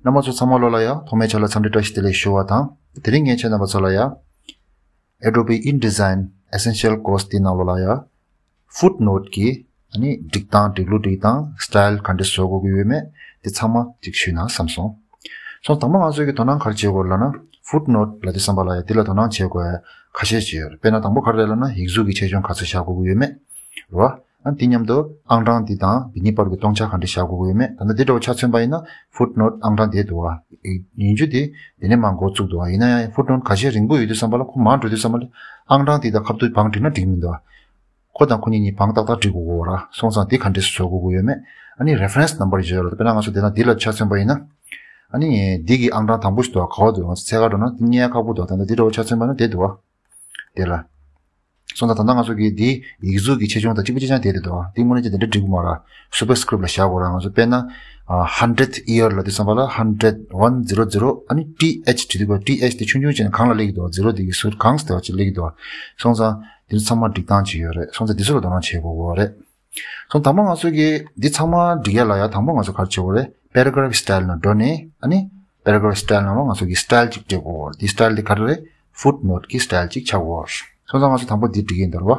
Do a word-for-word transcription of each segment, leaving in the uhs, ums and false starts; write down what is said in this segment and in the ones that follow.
རྣམ་པ་ཚོ་ཚང་མ་ལོ་ལ་ཡ་ཐོག་མའི་ཆ་ལ་འཚམས་འདྲི་བཀྲ་ཤིས་བདེ་ལེགས་ཞུ་བ་དང་། དེ་རིང་ངས་ཁྱེད་རྣམ་པ་ཚོ་ལ་ཡ་Adobe InDesign Essential Course དེའི་ནང་ལོ་ལ་ཡ་Footnote གི་ཨ་ནི་སྒྲིག་སྟངས་སྒྲིག་ལུགས་སྒྲིག་སྟངས་style ག་འདྲ་བཟོ་དགོས་ཀྱི་ཡོད་མེད་དེ་ཚང་མ་ཅིག་ཞུས་ན་བསམ་སོང་། སོང་དང་པོ་ང་ཚོས་ཀྱི་དོ་སྣང་ག་རེ་བྱེད་དགོས་ལབ་ན་Footnote ལབ་དུས་ཙམ་པ་ལ་ཡ་དེ་ལ་དོ་སྣང་བྱེད་དགོས་ཁ་ཤས་ཅིག་ཡོད་རེད། དཔེར་ན་དང་པོ་ག་རེ་རེད་ལབ་ན་ཡིག་གཟུགས་ཀྱི་ཆེ་ཆུང་ག་ཚོད་བཞག་དགོས་ཀྱི་ཡོད་མེད་རེད་བ། ཨ་དེ་མཉམ་དུ་ཨང་གྲངས་འདི་དང་འདི་གཉིས་བར་གྱི་སྟོང་ཆ་ག་འདྲ་བཞག་དགོས་ཀྱི་ཡོད་མེད། ད་ལྟ་འདི་འདྲ་བོ་ཆ་མཚོན་པ་ཡིན་ན་Footnote ཨང་གྲངས་འདི་འདུག་བ། ཡིན་རྒྱུ་དེ་འདི་ནས་མར་འགོ་བཙུགས་འདུག་བ། ཡིན་ན་ཡང་Footnote ག་ཤེད་རིང་པོ་ཡོད་དུས་ཙམ་པ་ལ་ཁོ་མར་འགྲོ་དུས་ཙམ་པ་ལ་ཨང་གྲངས་འདི་དང་ཁ་བསྡུར་བང་བསྒྲིགས་ན་འགྲིག་མི་འདུག་བ། ཁོ་དང་ཁོ་གཉིས་གཉིས་བང་ཏག་ཏག་བསྒྲིགས་དགོས་ཀྱི་ཡོད་ར། སོང་ཙང་འདི་ག་འདྲ་བཟོ་དགོས་ཀྱི་ཡོད་མེད། ཨ་ནི་reference number ཡོད་ར། དཔེར་ན་ང་ཚོ་འདི་ན་འདི་ལ་ཆ་མཚོན་པ་ཡིན་ན་ཨ་ནི་འདི་གི་ཨང་གྲངས་དང་པོ་ཞིག་འདུག་བ། ག་བ་འདུག་ང་ཚོ་འཚོལ་ག་འགྲོ་ན་འདི་རྙེད་ཡ་ཁག་པོ་འདུག་ད་ལྟ་འདི་འདྲ་བོ་ཆ་མཚོན་པ་ཡིན་ན་འདི་འདུག་བ། དེ་ལ། སོང་ཙང་ད་ལྟ་ང་ཚོ་གི་འདི་ཡིག་གཟུགས་ཀྱི་ཆེ་ཆུང་དང་གཅིག་པ་གཅིག་རྐྱང་བསྡད་དེ་འདུག་དེ་དངོས་གནས་ཀྱི་དེ་འདྲ་འགྲིག་གི་མ་རེད། Superscript ལ་བཞག་དགོས་ར། ང་ཚོ་དཔེར་ན་hundred year ལབ་དུས་ཙམ་པ་ལ་hundred one zero zero ཨ་ནི་th བྲིས་དུས་པ་th དེ་ཆུང་ཆུང་བྱས་ནས་གང་ལ་སླེབས་ཀྱི་འདུག zero དེ་གི་ཟུར་གང་སྟེ་བ་ཅིག་སླེབས་ཀྱི་འདུག་སོང་ཙང་འདི་ཚོ་ཚང་མ་སྒྲིག་སྟངས་ཅིག་ཡོད་རེད། སོང་ཙང་འདི་ཚོ་ལ་དོ་སྣང་བྱེད་དགོས་ཀྱི་རེད། སོང་དང་པོ་ང་ཚོ་གི་འདི་ཚང་མ་སྒྲིག་ཡ་ལ་ཡ་དང་པོ་ང་ཚོ་ག་རེ་བྱེད་དགོས་རེད། Paragraph style ནང་འགྲོ་ནས་ཨ་ནི་paragraph style ནང་ལ་ང་ཚོ་གི་style ཅིག་སྤྲད་དགོས་རེད། འདི་style འདི་ག་རེ་རེད། Footnote གི་style ཅིག་ཆགས་དགོས་རེད། སོང་ཙང་ང་ཚོ་དང་པོ་འདི་སྒྲིག་གི་ཡིན་ད་རེད་བ།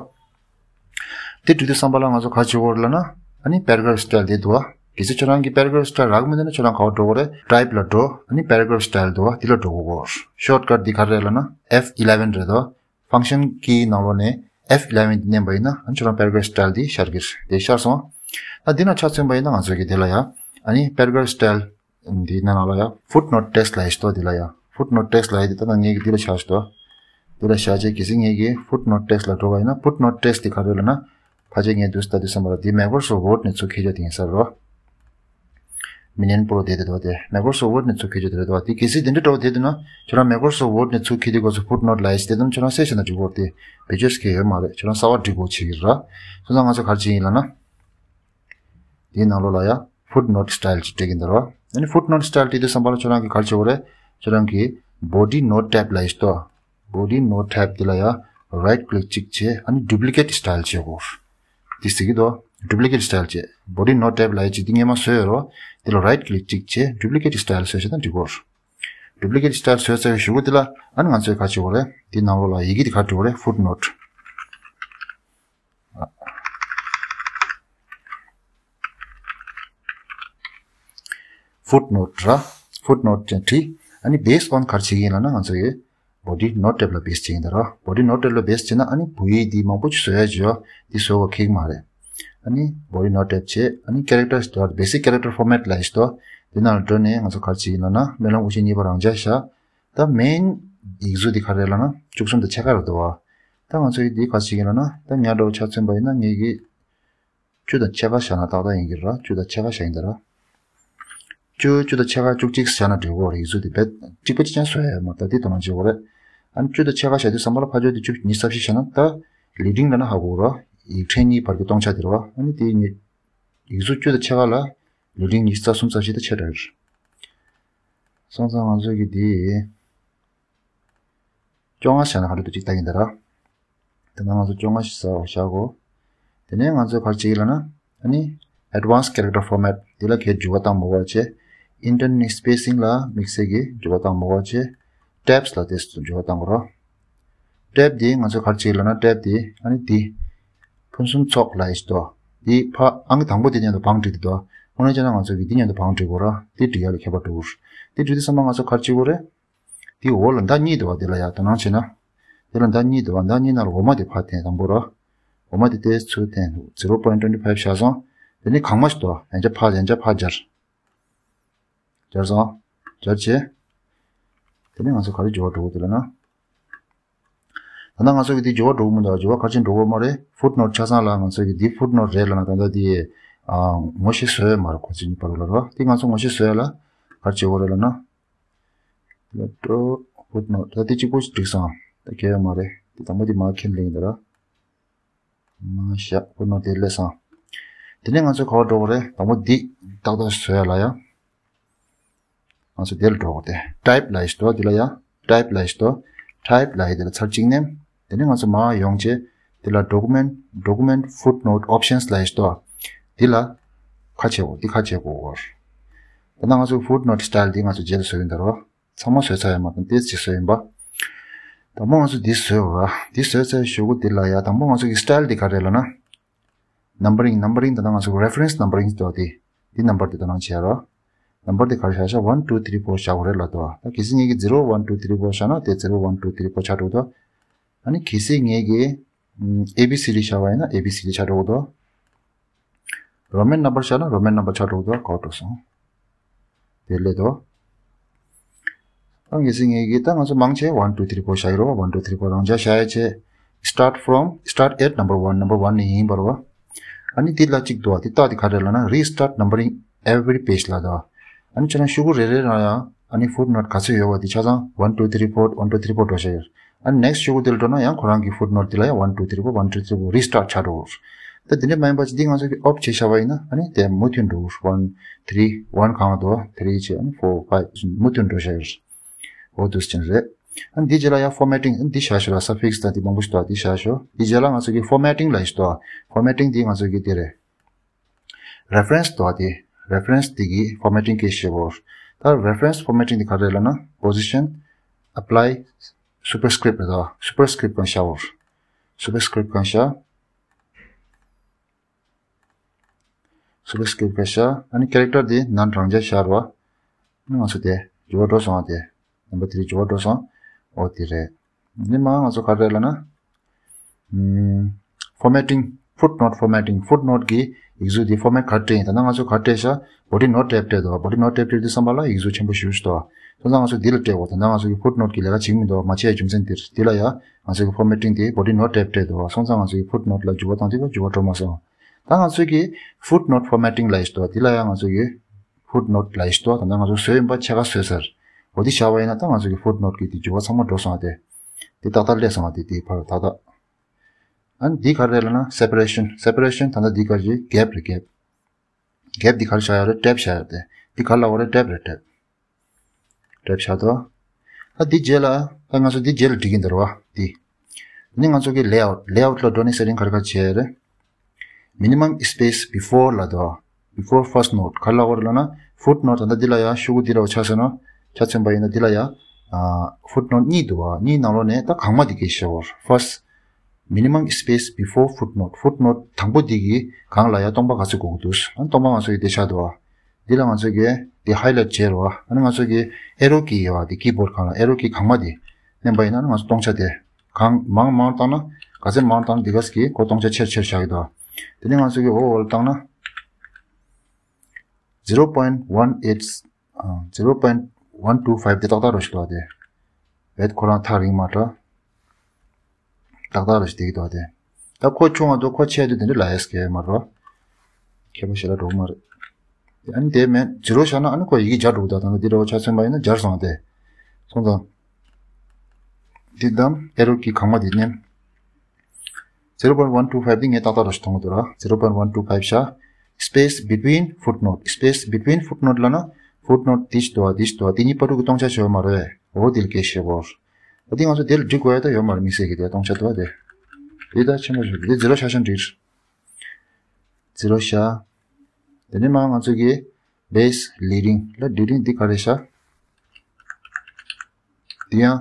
འདི་སྒྲིག་དུས་ཙམ་པ་ལ་ང་ཚོ་ག་རེ་བྱེད་དགོས་རེད་ལབ་ན་ཨ་ནི་paragraph style འདི་འདུག་བ། གལ་སྲིད་ཁྱོད་རང་གི་paragraph style རག་མི་འདུག་ན་ཁྱོད་རང་ག་པར་འགྲོ་དགོས་རེད། type ལ་འགྲོ། ཨ་ནི་paragraph style འདུག་བ། འདི་ལ་འགྲོ་དགོས་རེད། shortcut འདི་ག་རེ་རེད་ལབ་ན་F eleven རེད་དོ། function key ནང་ལོགས་ནས་F eleven འདི་མནན་པ་ཡིན་ན་ཨ་ཁྱོད་རང་paragraph style འདི་ཤར་གྱི་རེད། དེ་ཤར་སོང་། ད་འདི་ན་ཆ་མཚོན་པ་ཡིན་ན་ང་ཚོ་གི་འདི་ལ་ཡ་ཨ་ནི་paragraph style འདི་ནང་ལ་ཡ་footnote text ལབ་ཡ་ཞིག་འདུག་འདི་ལ་ཡ་footnote text ལབ་ཡ་འདི་ད་ལྟ་ངས་གི་འདི་ལ་བཞག་ཞིག་འདུག་འདི་ལ་བཞག་བྱས་གལ་སྲིད་ངས་གི་footnote text ལ་འགྲོ་བ་ཡིན་ན་footnote text འདི་ག་རེ་ལབ་ན་ཕལ་ཆེར་ངས་འདུག་ལྟ་དུས་ཙམ་པ་ལ་འདི་Microsoft Word ནས་ཚུར་ཁྱེར་རྒྱུ་དེ་ཡིན་ས་རེད། མི་ཉན་པོ་ལ་བསྡད་དེ་འདུག་དེ། Microsoft Word ནས་ཚུར་ཁྱེར་རྒྱུ་དེ་རེད་འདུག་བ། དེ་གལ་སྲིད་དེ་འདྲ་འདྲ་བོ་བསྡད་འདུག་ན་ཁྱོད་རང་Microsoft Word ནས་ཚུར་ཁྱེར་དུས་སྐབས་སུ་footnote ལབ་ཡས་དེ་དང་ཁྱོད་རང་གསལ་བཤད་ན་འགྲིག་གི་རེད། དེ་བེད་སྤྱོད་ཟེར་མཁན་ཡོད་མ་རེད། ཁྱོད་རང་གསར་པ་སྒྲིག་དགོས་བྱེད་ཀྱི་རེད། སོང་ཙང་ང་ཚོ་ག་རེ་བྱེད་ཀྱི་ཡིན་ལབ་ན། དེའི་ནང་ལོགས་ལ་ཡ་footnote style ཅིག་སྤྲད་ཀྱི་འདུག་ར། ཨ་ནི་footnote style སྤྲད་དུས་ཙམ་པ་ལ་ཁྱོད་རང་གིས་ག་རེ་བྱེད་དགོས་རེད། ཁྱོད་རང་གིས་body note tab ལབ་ཡས་ཞིག་འདུག body note tab འདི་ལ་ཡ་right click གཅིག་བྱས། ཨ་ནི་duplicate style བྱེད་དགོས། འདི་ཟེར་གྱི་འདུག duplicate style བྱས། body note tab ལབ་ཡས་གཅིག་འདི་སྔོན་མ་བཟོས་ཡོད་རེད་བ། འདི་ལ་right click གཅིག་བྱས་duplicate style བཟོས་བྱས་ན་འགྲིག་གོ། duplicate style བཟོས་ཚར་བའི་གཞུག་གུ་འདི་ལ་ཨ་ནི་ང་ཚོས་ག་རེ་བྱེད་དགོས་རེད། འདི་ནང་ལོགས་ལ་ཡི་གེ་འདི་ག་རེ་འབྲི་དགོས་རེད། footnote footnote ར། footnote ཅན་བྲིས། ཨ་ནི་based on ག་རེ་བྱེད་ཀྱི་ཡིན་ལབ་ན་ང་ཚོ་ཡི་body note tab ལ་base བྱེད་ཀྱི་ཡིན་ད་ར། body note tab ལ་base བྱེད་ན་ཨ་ནི་བོད་ཡིག་འདི་མང་པོ་ཅིག་བཟོ་ཡ་བྱེད་ཡོ། འདི་བཟོ་བ་ཁེག་མ་རེད། ཨ་ནི་body note tab བྱེད། ཨ་ནི་characters དོ་basic character format ལབ་ཡས་དོ། འདི་ནང་ལ་འགྲོ་ནས་ང་ཚོ་ག་རེ་བྱེད་ཀྱི་ཡིན་ལབ་ན་སྨོན་ལམ་དབུ་ཅན་གཉིས་པ་རང་འཇགས་བཞག་ད་main ཡིག་གཟུགས་འདི་ག་རེ་ལབ་ན་བཅུ་གསུམ་དང་ཕྱེད་ཀ་རེད་འདུག་བ། ད་ང་ཚོ་ཡི་འདི་ག་རེ་བྱེད་ཀྱི་ཡིན་ལབ་ན་ད་ཉག་འདྲ་བོ་ཆ་མཚོན་པ་ཡིན་ན་ངེད་ཀྱི་བཅུ་དང་ཕྱེད་ཀ་བཞག་ན་ཏག་ཏག་ཡིན་གྱི་རེད། བཅུ་དང་ཕྱེད་ཀ་བཞག་ཡིན་ད་ར། བཅུ། བཅུ་དང་ཕྱེད་ཀ་བཅུ་གཅིག་བཞག་ན་འགྲིག་གོ་རེད། ཡིག་གཟུགས་དེ་རྦད་གཅིག་པ་གཅིག་རྐྱང་བཟོ་ཡ་ཡོད་མ་རེད། ད་དེ་དོ་སྣང་བྱེད་དགོས་རེད། ཨ་ནི་བཅུ་དང་ཕྱེད་ཀ་བཞག་དུས་ཙམ་པ་ལ་ཕར་ཕྱོགས་དེ་བཅུ་ཉི་ཤུ་རྩ་བཞི་བཞག་ན་ད་leading ལབ་ན་ཧ་གོ་ར། ཡིག་ཕྲེང་གཉིས་བར་གྱི་སྟོང་ཆ་དེ་རེད་བ། ཨ་ནི་དེ་ཉི་ཡིག་གཟུགས་བཅུ་དང་ཕྱེད་ཀ་ལ་leading ཉི་ཤུ་རྩ་གསུམ་རྩ་བཞི་དང་ཕྱེད་གྲངས་ཡོད་རེད། སོང་ཙང་ང་ཚོ་གི་དེ་བཅོ་ལྔ་བཞག་ན་ག་འདྲ་འདུག་ཅིག་ལྟ་གི་ཡིན་ད་ར། དེ་ན་ང་ཚོ་བཅོ་ལྔ་ཞིག་བཟོ་བཞག་གོ། དེ་ནས་ང་ཚོས་ག་རེ་བྱེད་ཀྱི་ལབ་ན། ཨ་ནི་advanced character format འདི་ལ་གའི་འགྱུར་བ་བཏང་མི་དགོས་པ་བྱས། indent ནི་spacing ལ་དམིགས་བསལ་གྱི་འགྱུར་བ་བཏང་མི་དགོས་པ་བྱས། tabs ལ་དེ་ཚོ་འགྱུར་བ་བཏང་དགོས་རོ། tab འདི་ང་ཚོས་ག་རེ་བྱེད་ཀྱི་ལབ་ན་tab འདི་ཨ་ནི་འདི་ཕུན་སུམ་ཚོགས་ལབ་ཡས་ཤིག་འདུག་འདི་ཕ་ཨང་ཀི་དང་པོ་འདི་མཉམ་དུ་བང་བསྒྲིགས་འདུག་དངོས་གནས་བྱས་ན་ང་ཚོས་ཀྱི་འདི་མཉམ་དུ་བང་བསྒྲིགས་དགོས་རོ། འདི་བསྒྲིགས་ཡ་ལ་ཁྱད་པར་འགྲོ་གི་རེད། འདི་བསྒྲིགས་དུས་ཙམ་པ་ང་ཚོ་ག་རེ་བྱེད་དགོས་རེད། དེའི་འོག་ལ་མདའ་གཉིས་འདུག་བ། དེ་ལ་ཡར་དོ་སྣང་བྱས་ན། དེ་ལ་མདའ་གཉིས་འདུག་བ། མདའ་གཉིས་ནང་ལ་འོག་མ་དེ་ཕར་འཐེན། དང་པོ་ར། འོག་མ་དེ་ཏོག་ཙམ་འཐེན། zero point twenty five བཞག་སོང་། དེ་ནས་གང་མ་ཞིག་འདུག་ཡང་བསྐྱར་ཕར་ཡང་བསྐྱར་ཕར་སྦྱར། སྦྱར་སོང་། སྦྱར་བྱས། དེ་ནས་ང་ཚོ་ག་རེ་འགྱུར་བ་འགྲོ་གི་འདུག་ལབ་ན། ད་ལྟ་ང་ཚོ་གི་འདི་འགྱུར་བ་འགྲོ་གི་མི་འདུག་འགྱུར་བ་ག་རེ་བྱས་འགྲོ་གི་མ་རེད། footnote ཆ་ཚང་ལ་ང་ཚོ་གི་འདི་footnote རེད་ལབ་ན་ད་ལྟ་འདི། ཨ། ངོ་ཤེས་བཟོ་ཡ་མ་རེད། ཁོ་ཚོ་གཉིས་བར་ལ་རོ། འདི་ང་ཚོ་ངོ་ཤེས་བཟོ་ཡ་ལ་ག་རེ་བྱེད་དགོས་རེད་ལབ་ན། ལ་ཏོ་footnote ད་འདི་གཅིག་པོ་ཞིག་འགྲིག་སོང་། ད་གལ་ཡོད་མ་རེད། འདི་དང་པོ་འདི་མར་འཁྱེར་ལེན་ཡིན་ད་ར། མ་བཞག footnote དེ་སླེབས་སོང་། དེ་ནས་ང་ཚོ་ག་པར་འགྲོ་དགོས་རེད། དང་པོ་འདི་ཏག་ཏག་བཟོ་ཡ་ལ་ཡ། ང་ཚོ་དེ་ལ་འགྲོ་དགོས་ཏེ། type ལབ་ཡས་ཤིག་འདུག་འདི་ལ་ཡ། type ལབ་ཡས་ཤིག་འདུག type ལབ་ཡས་དེ་ལ་ཚར་གཅིག་མནན། དེ་ནས་ང་ཚོ་མར་ཡོང་བྱས། དེ་ལ་document document footnote options ལབ་ཡས་ཤིག་འདུག་འདི་ལ་ཁ་ཕྱེ་དགོས། འདི་ཁ་ཕྱེ་དགོས། ད་ང་ཚོ་footnote style འདི་ང་ཚོ་རྗེས་ལ་བཟོ་ཡིན་ད་རོ། ཚང་མ་བཟོས་ཚར་ཡོད་མ་རེད། ཏོག་ཙམ་བཟོས་ཡིན་པ། དང་པོ་ང་ཚོ་འདི་བཟོས་པ། འདི་བཟོས་ཚར་གཞུག་གུ་འདི་ལ་ཡ་དང་པོ་ང་ཚོ་གི་style འདི་ག་རེ་ལབ་ན། numbering numbering ད་ང་ཚོ་reference numbering འདུག་དེ། འདི་number འདི་ད་ནང་བྱས་རོ། number འདི་ག་རེ་བཞག་ཤག one two three four བཞག་གོ་རེད་ལབ་འདུག་ད་གལ་སྲིད་ངེད་ཀྱི་zero one two three four བཞག་ན་དེ་zero one two three four ཆགས་འགྲོ་འདུག་ཨ་ནི་གལ་སྲིད་ངེད་ཀྱི་ཨམ། A B C D བཞག་པ་ཡིན་ན་A B C D ཆགས་འགྲོ་འདུག Roman number བཞག་ན་Roman number ཆགས་འགྲོ་འདུག་ག་པར་འགྲོ་སོང་། དེ་ལས་དོ། ད་ངེས་སྲིད་ངེས་ཀྱི་ད་ང་ཚོ་མང་ཆེ་one two three four བཞག་ཡོད་རོ། one two three four རང་འཇགས་བཞག་ཡ་ཆེ། Start from start at number one number one ནས་ཡིན་པ་རོ། ཨ་ནི་འདི་ལ་གཅིག་འདུག་བ། འདི་རྟགས་འདི་ག་རེ་ལབ་ན་restart numbering every page ལབ་འདུག་ཨ་ནི་ཁྱོད་རང་ཤོག་གུ་རེ་རེ་རང་ཡང་ཨ་ནི་footnote ག་ཚོད་ཡོད་བ་འདི་ཆ་ཚང་one two three four one two three four འགྲོ་བཞག་ཡོད། ཨ་ནི་next ཤོག་གུ་དེ་ལ་འགྲོ་ན་ཡང་ཁོ་རང་གི་footnote དེ་ལ་ཡང་one two three four one two three four restart ཆགས་འགྲོ། ད་དེ་འདྲ་མ་ཡིན་པ་ཅིག་འདི་ང་ཚོ་གི་opt བྱས་བཞག་པ་ཡིན་ན་ཨ་ནི་དེ་མུ་མཐུད་འགྲོ། one three one གང་འདུག three བྱས་ཨ་ནི་four five མུ་མཐུད་འགྲོ་བཞག་ཡོད། འོ་འདུག་ཅན་རེད། ཨ་ནི་འདི་རྗེས་ལ་ཡང་formatting ཨ་ནི་འདི་བཞག་ཞོར་ལ་suffix དང་འདི་མང་པོ་ཞིག་འདུག་འདི་བཞག་ཞོར་འདི་རྗེས་ལ་ང་ཚོ་གི་formatting ལབ་ཞིག་འདུག formatting འདི་ང་ཚོ་གི་འདི་རེད། reference དོ་དེ། reference དེ་གི་formatting གི་ཞེ་བོར། ད་reference formatting དེ་ག་རེ་ལབ་ན་position, apply, superscript རེད་དོ། superscript གང་བཞག་བོར། superscript གང་བཞག superscript གང་བཞག་ཨ་ནི་character དེ་ནང་རང་འཇགས་བཞག་རོ། ང་ཚོ་དེ་འགྱུར་བ་འགྲོ་སོང་བ་དེ། number three འགྱུར་བ་འགྲོ་སོང་། འོ་དེ་རེད། ནི་མ་ང་ཚོ་ག་རེ་ལབ་ན། ཨམ། formatting footnote formatting footnote གི་ཡིག་གཟུགས་དེ་format ག་རེ་སྤྲད་ཡིན། ད་ནང་ང་ཚོ་ག་རེ་སྤྲད་ཤག body not type སྤྲད་འདུག body not type སྤྲད་དུས་བསམ་པ་ལ་ཡིག་གཟུགས་ཆེན་པོ་ཞེ་པོ་ཞིག་འདུག་སོང་ཙང་ང་ཚོ་འདི་ལ་སྤྲད་འོ། ད་ནང་ང་ཚོ་གི་footnote གི་ལས་ཀ་བྱེད་ཀྱི་མི་འདུག་མ་བྱས་རྒྱུ་མཚན་འདིར་འདི་ལ་ཡ་ང་ཚོ་གི་formatting དེ་body not type སྤྲད་འདུག་སོང་ཙང་ང་ཚོ་གི་footnote ལ་འགྱུར་བ་བཏང་དུས་ལ་འགྱུར་བ་འགྲོ་མ་སོང་། ད་ང་ཚོ་གི་footnote formatting ལབ་ཡས་འདུག་འདི་ལ་ཡ་ང་ཚོ་གི་footnote ལབ་ཡས་འདུག་ད་ལྟ་ང་ཚོ་བཟོས་ཡིན་པ་ཕྱེད་ཀ་བཟོས་ཚར། འོ་འདི་བཞག་པ་ཡིན་ན་ད་ང་ཚོ་གི་footnote གི་དེ་འགྱུར་བ་ཚང་མ་འགྲོ་སོང་བ་དེ། དེ་ཏག་ཏག་སླེབས་སོང་བ་དེ་དེ་ཕར་ཏག་ཏག་ཨ་ནི་འདི་ག་རེ་ལབ་ན་separation separation ད་ལྟ་འདི་ག་རེ་gap རེད། gap gap འདི་ག་རེ་བཞག་ཡོད་རེད། tab བཞག་ཡོད་རེད། འདི་ག་ལབ་དགོས་རེད། tab རེད། tab tab བཞག་འདུག་ཨ་འདི་རྗེས་ལ་ད་ང་ཚོ་འདི་རྗེས་ལ་འགྲིག་གིན་འདུག་ར་བ་འདི། དེ་ནས་ང་ཚོ་གི་layout layout ལ་འགྲོ་ནས་setting ག་རེ་ག་བྱས་རེད། minimum space before ལབ་འདུག before first note ག་ལབ་དགོས་རེད་ལབ་ན་footnote ད་ལྟ་འདི་ལ་ཡ་ཤོག་གུ་འདི་ལ་ཆ་མཚོན་ན་ཆ་མཚོན་པ་ཡིན་ན་འདི་ལ་ཡ་footnote གཉིས་འདུག་བ། གཉིས་ནང་ལོགས་ནས་ད་གང་མ་འདི་གི་ཤེས་བོར་first minimum space before footnote footnote དང་པོ་འདི་གི་སྒང་ལ་ཡ་སྟོང་པ་ག་ཚོད་དགོས་ཀྱི་འདུག་ཨ་ནི་སྟོང་པ་ང་ཚོ་གི་འདི་ཆགས་འདུག་བ། འདི་ལ་ང་ཚོ་གི་འདི་highlight བྱས་རོ། ཨ་ནི་ང་ཚོ་གི་arrow key ཡོད་བ། འདི་keyboard སྒང་ལ་arrow key གང་མ་འདི་མནན་པ་ཡིན་ན་ང་ཚོ་སྟོང་ཆ་དེ་གང་མང་མང་བཏང་ན་ག་ཚད་མང་བཏང་ན་འདི་ག་ཚད་ཀྱི་ཁོ་སྟོང་ཆ་ཆེར་ཆེར་བཞག་གི་འདུག་དེ་ནས་ང་ཚོ་གི་འོ་འོ་ལ་བཏང་ན་zero point one eight ཨ། zero point one two five དེ་ཏག་ཏག་རོ་ཞིག་འདུག་བ། དེ་བེད་ཁོ་རང་ཐག་རིང་མ་འདྲ། ཏག་ཏག་རེ་ཞིག་བསྡད་ཀྱི་འདུག་དེ། ད་ཁོ་ཆུང་བ་འདུག་ཁོ་ཆེ་དུས་དེ་འདྲ་ལ་ཡས་ཀྱི་མ་རེད། ཁྱད་པར་ཞེ་དྲག་འགྲོ་གི་མ་རེད། དེ་ཨ་ནི་དེ་མེད་zero བཞག་ན་ཨ་ནི་ཁོ་ཡི་གེ་སྦྱར་འགྲོ་གི་འདུག་ད་ལྟ་འདི་འདྲ་བ་ཆ་མཚོན་པ་ཡིན་ན་སྦྱར་སོང་དེ། སོང་ཙང་། འདི་དང་arrow key གང་མ་འདི་མནན། zero point one two five འདི་ངས་ཏག་ཏག་རེ་ཞིག་མཐོང་གི་འདུག་ར། zero point one two five བཞག space between footnote space between footnote ལབ་ན་footnote འདི་ཞིག་འདུག་བ། འདི་ཞིག་འདུག་བ། འདི་གཉིས་བར་དུ་གི་སྟོང་ཆ་ཞིག་ཡོད་མ་རེད། འོ་འདི་ལ་སྐད་ཆ་བཤད་དགོས། ད་འདི་ང་ཚོ་འདི་ལ་འབྲི་དགོས་ཡ་ད་ཡོད་མ་རེད། དམིགས་བསལ་གྱི་དེ་སྟོང་ཆ་འདུག་བ། དེ་འདི་ད་ཆེན་པོ་ཞིག་འདི་zero ཆ་ཆ་འབྲིར། zero བཞག་དེ་ནས་མ་ང་ཚོ་གི་base leading ལ་leading འདི་ག་རེ་བཞག་འདི་ཡང་